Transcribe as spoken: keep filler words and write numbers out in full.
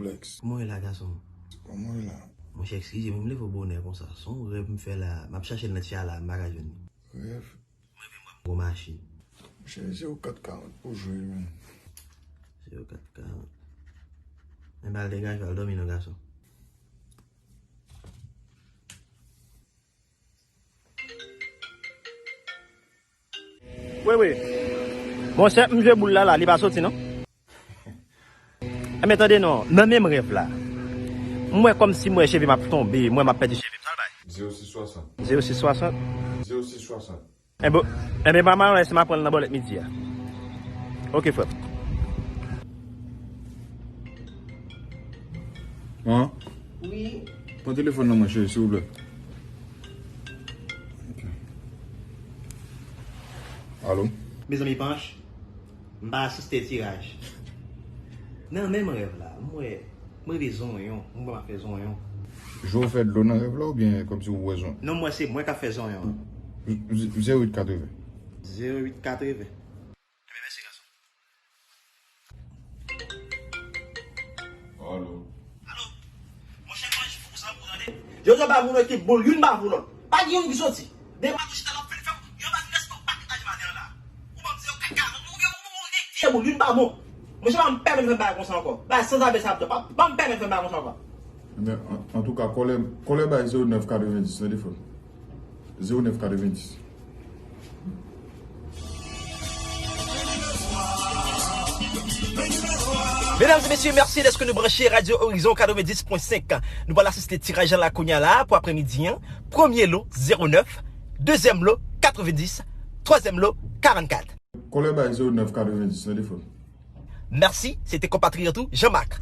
Lex. Kòman w ye la, gason? Kòman w ye la? Monchè, eskize m, m leve w bonè konsa. Se yon rèv m fè la. M ap chache l nan ti a la, m pa ka jwenn li. Rèv? Mwen menm, mwen gwo machin. Monchè, se yon kat karant pou jwe, men. Se yon kat karant. Men ba l degaje, al dòmi non, gason. Wi, wi. Bon, sèt m jwe boul la, la, li pa soti, non? Enben, tande non, nan menm rèv la, m wè kòmsi m wè cheve m ap tonbe, m wè m ap pèdi cheve m, sa l bay? Zewo sis swasant. Zewo sis swasant? Zewo sis swasant. Enben, enben, pa mal, lèse m ap pran l nan bòlèt midi a. Oke, frè m. An? Wi. Pran telefòn nan mwen, cheri, silvouplè. Ok. Alo? Mezanmi, Panch, m pa asiste tiraj. Nan menm rèv la, m wè, m reve zonyon, m wè m ap fè zonyon. Jwe w fè dlo nan rèv la oubyen kòmsi w wè zonyon? Non, m wè se mwen k ap fè zonyon an. Z-, z-, zewo uit katreven. Zewo uit katreven. Enben, mèsi, gason. Alo. Alo. Monchè, Panch fou sa pou tande. Yo, yo ba moun ekip boul, youn ba pou lòt. Pa gen youn ki soti. Depi maten chita la, fin fè, yo ba respè w pa ki aji maten an la. Ou ban m di yo kaka, ou gen, ou gen vye boul, youn pa bon. Monchè, pa m pèmèt fè bagay konsa ankò. Bagay sanzave sa ap fè. Pa, pa m pèmèt fè bagay konsa ankò. Ebyen, an, antouka, kòlè, kòlè bay zewo nèf katrevendis, tande frè m. Zewo nèf katrevendis. Mesdames et messieurs, merci d'être nous branchés Radio Horizon katrevenndis pwen senk. Nou pral asiste tiraj la kounye a la pou aprèmidi an. Premye lo, zewo nèf. Dezyèm lo, katrevendis. Twazyèm lo, karannkat. Kòlè bay zewo nèf katrevendis, tande frè m. Merci, c'était compatriote Jean-Marc.